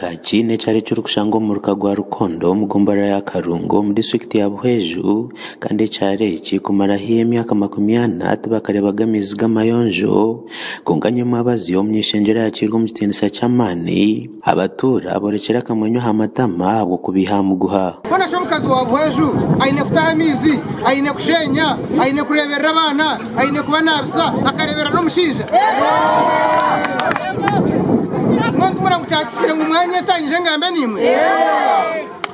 Kamukaaki n'ekyaro ekirikushangwa omu muruka gwa Rukondo omu gomborora ya Karungu omu disiturikiti ya Buhweju kandi ekyaro eki kumara haihi emyaka 40 tibakareebaga amaizi g'amayonjo kwonka nyomwabazyo omuny'eishengyero ayakiirwe omu kitiinisa ky'amaani abatuura boorekire akamwenyo aha matama ahabw'okubiiha aha muguha. Hoona shi omukazi wa Buhweju aine kutaha amaizi, aine kusheenya, aine kureeberera abaana, aine kubanaabisa, akareeberera n'omushaija? Mbwenu timureba ngu kyakihikire ngu mwanyeta nyije ngambe naimwe?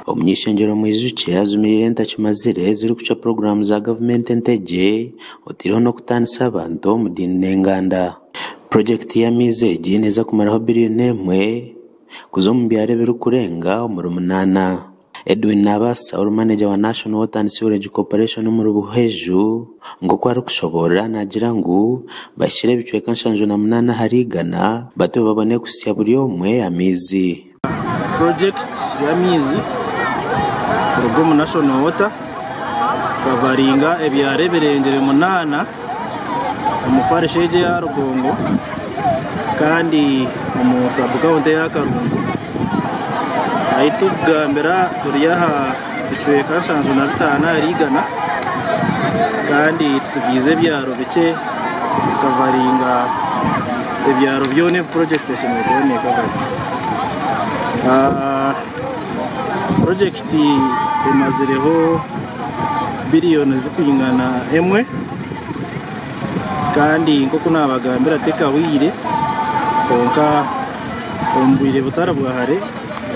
Omuny'eishengyero Mwijukye ajumirire entakimazire ezirikucwa puroguraamu za gavumenti entegye oteireho n'okutaanisa abantu omu diini n'enganda. Purogyekiti y'amaizi egi neeza kumaraho biriyoni emwe kuza omu byaro ebirikurenga omuri munaana. Edwin Nabaasa ori maneja wa National Water and Sewerage Corporation omuri Buhweju nk'oku arikushoboorora naagira ngu bahikire ebicweka 78 ahari igana batyo babone kuhitsya buri omwe amaizi. Purojekiti y'amaizi kuruga omu National Water kukavaringa ebyaro ebirengire munaana omu parish egi eya Rugongo kandi omu sub county eya Karungu. Ahi turikugambira turi aha bicweka 75 ahari igana kandi tusigaize ebyaro bikye kukavaringa ebyaro byona ebi purojekiti eshemereire kuba nekavaringa. Purojekiti emazireho biriyoni zirikwingana emwe kandi nk'oku naabagambira tekahweire kwonka omu bwire butari bwa hare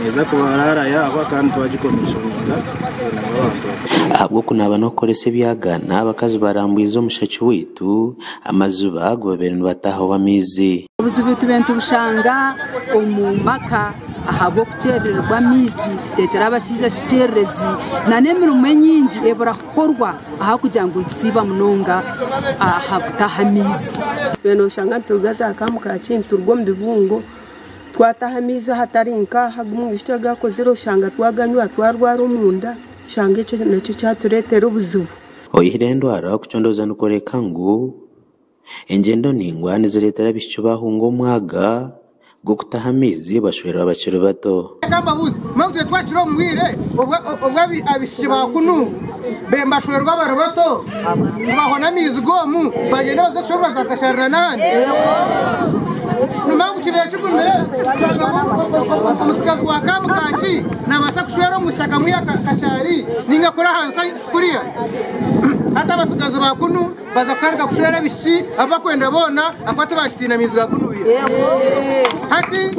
neeza kuba yaahwa kandi twagikomishoniinga kugira ngu abantu Ahabw'okunaaba n'okukoresa ebyagaana, abakazi barambwize omushaki waitu amaziba agu babaire nibataahaho amaizi. Obuzibu tube nitubushanga omu maka ahabw'okukyerererwa amaizi, tuteekyera abashaija kikyererezi n'emirimo enyingi ebura kukorwa ahabw'okugira ngu nitusiiba munonga aha kutaha amaizi. Twena noshanga nituruga za Kamukaaki nituruga omu bibungo twataha amaizi ahatari nk'aha agu omwishiki agu akozire oshanga twaganywa twarwara omunda oshanga ekyo nakyo kyatureetera obuzibu. Oyihireho endwara, okucondooza nikworeka ngu engyendo ndaingwa nizireetera abaishiki baahunga omwaga gw'okutaha amaizi bashwerwa bakiri bato. Reka mbabuuze, mbwenu itwe twakira omu bwire obu abaishiki ba kunu bashwerwa bari bato, nibahona amaizi g'omu, bagyenda baza kushwerwa bakasharira n'ahandi? Nimanya ngu kibaire kigumire kushanga ngu omutsigazi wa Kamukaaki naabaasa kushwera omwishiki akamwiha Kashaari nainga kuri ahansi kuriya. Hati abatsigazi ba kunu Baza kutandika kushwera abaishiki abu bakwenda boona ahakuba tibakitiina maizi ga kunuya hati.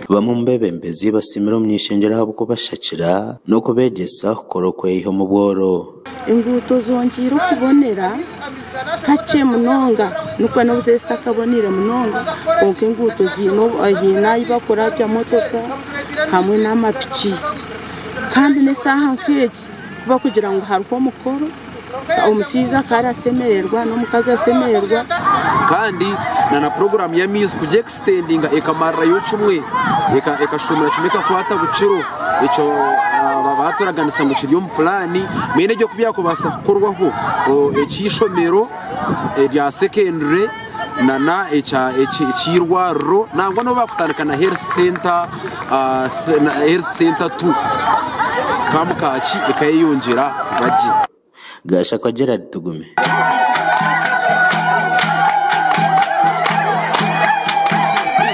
Bamwe omu beebembezi basiimire omuny'eishengyero ahabw'okubashakira n'okubeegyesa kukora okweyiha omu bworo. Enguuto zongyeire okubonera kakye munonga nikwo n'obu ziri zitakaboneire munonga kwonka enguuto haine ahu bakurabya motoka hamwe n'amapiki kandi n'eshaaha nk'egi ku barikugira ngu hariho omukoro Omushaija akaba arashemererwa n'omukazi ashemererwa. Kandi na na puroguraamu y'amaizi kugyekisitendinga ekamarirayo kimwe, ekashuumira kimwe ekakwata bukiro. Ekyo baaturaganisa ngu kiri omu puraani. Mbwenu ebyo ku byakubaasa kukorwaho, eky'eishomero erya sekendure nana eky'eirwariro nangwa n'obu baakutandika na health center, health center tu Kamukaaki ekayeyongyera kuba gye. Gashakwa Gerald Tugume.